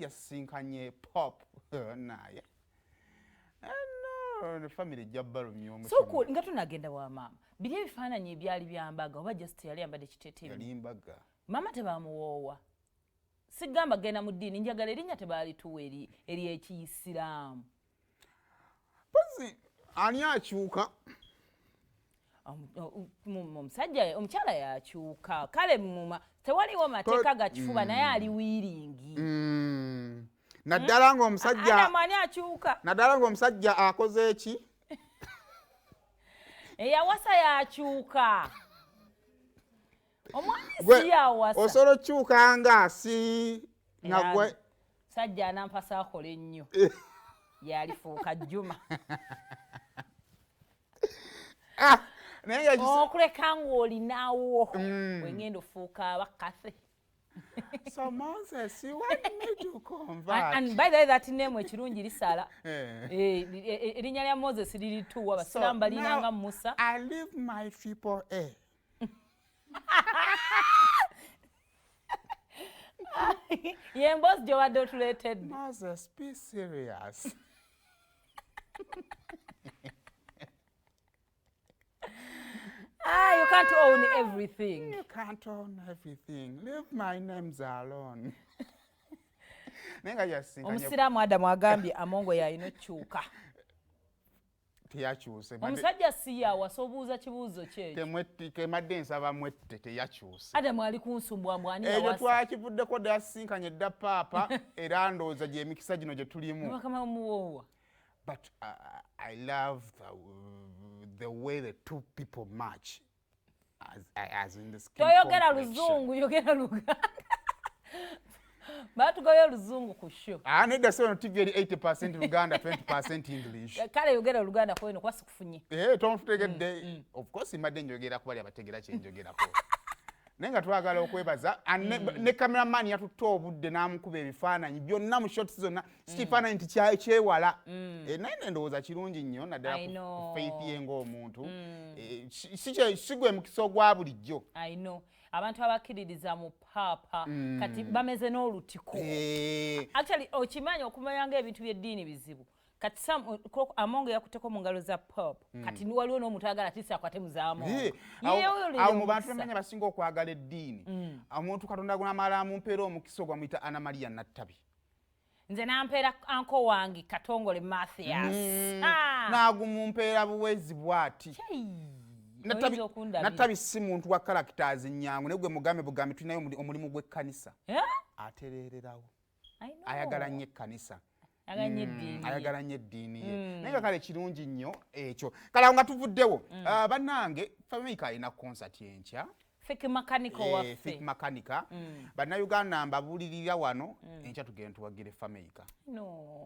Yasisinkanye Pope naye. No, family ejja balumya omutima. So nga tunagenda wa maama, biri ebifaananyi ebyali byambaga oba just yali yambadde kiteeteeyi? Yali mbaga. Maama tebamuwoowa. Sigamba genda mu ddiini, njagala erinnya tebaalituwa eri eryekiyisiraamu. Pozi ani akyuka? Omusajja, omukyala yakyuka. Kale muma tewaliwo mateeka gakifuba, naye ali willing. Naddala ng'omusajja Adamu, ani akyuka? Naddala ng'omusajja akoze eki? Eyawasa yakyuka, omwami si yawasa. Osobola okyuka nga si nga gwe. Sajja anampasa akola ennyo, yalifuuka Juma. Ah, naye nga okuleka ng'olinawo wengenda ofuuka abakase. So Moses, you want me to convert? And by the way, that name ekirungi lisala. Eh. Erinnya lya Moses lirituwa abasiraamu balinanga Now Musa. I leave my triple A. Ye mboozi gy'obadde otuleetedde. Moses, be serious. Ah, you can't own everything. You can't own everything. Leave my names alone. Naye nga yasinkanye. Omusiraamu Adamu agambye Amongo yalina okukyuka. Teyakyuse. Omusajja si yawasa, obuuza kibuuzo kyekyo. Kemadde nsaba mwette, teyakyuse. Adamu ali kunsumbwa mbu ani Ekyo yawasa. Twakivuddeko dda, yasisinkanye dda paapa, era ndowooza gyemikisa gino gye tulimu. Bakama muwoowa. But I love the way the two people match as in the skin Toyogera complexion. luzungu, yogera Luganda. Batugoye oluzungu ku show. Ah, nedda, so TV eri 80% Luganda, 20% English. Kale yogera Oluganda kweno kuba sikufunye. Eh, tontutegedde. Of course mbadde njogera kubali abategera kyenjogerako. Naye nga twagala okwebaza and ne cameraman yatutte obudde n'amukuba ebifaananyi byonna mu shots zonna, si kifaananyi nti kyewala. Eh, naye ndowooza kirungi nnyo naddala I ku know. ku faith ye ng'omuntu. Eh, si gwe mukisa ogwa bulijjo. I know. Abantu abakkiririza mu paapa kati bameze n'olutiko. Eh, Actually okimanyi okumanya ng'ebintu by'eddiini bizibu. Kati Amongo yakutteko mu ngalo za Pope. Kati waliwo n'omuntu ayagala tisi akwate mu z'Amongo. Eh, awo mu bantu bamanya basinga okwagala eddiini, omuntu Katonda gunamala amumpeera omukisa ogwa muyita Ana Maria Nattabi. Nze nampeera uncle wange Katongole Mathias. Ah! N'agumumpeera buwezi bw'ati. Oyinza okundabira. Nattabi si muntu wa characters nyangu, naye gwe mugambe bugambe tulinayo omulimu gw'ekkanisa, Eh? atereererawo. I know. Ayagala nnyo ekkanisa. Ayagala nnyo eddiini ye. Ayagala nnyo eddiini ye. Naye nga kale kirungi nnyo ekyo. Kale awo nga tuvuddewo, ah, bannange, Fameica alina concert enkya. Fik Makanika Eh, waffe. Fik Makanika. Bannayuganda, mbabuulirira wano, enkya tugenda tuwagire Fameica. No.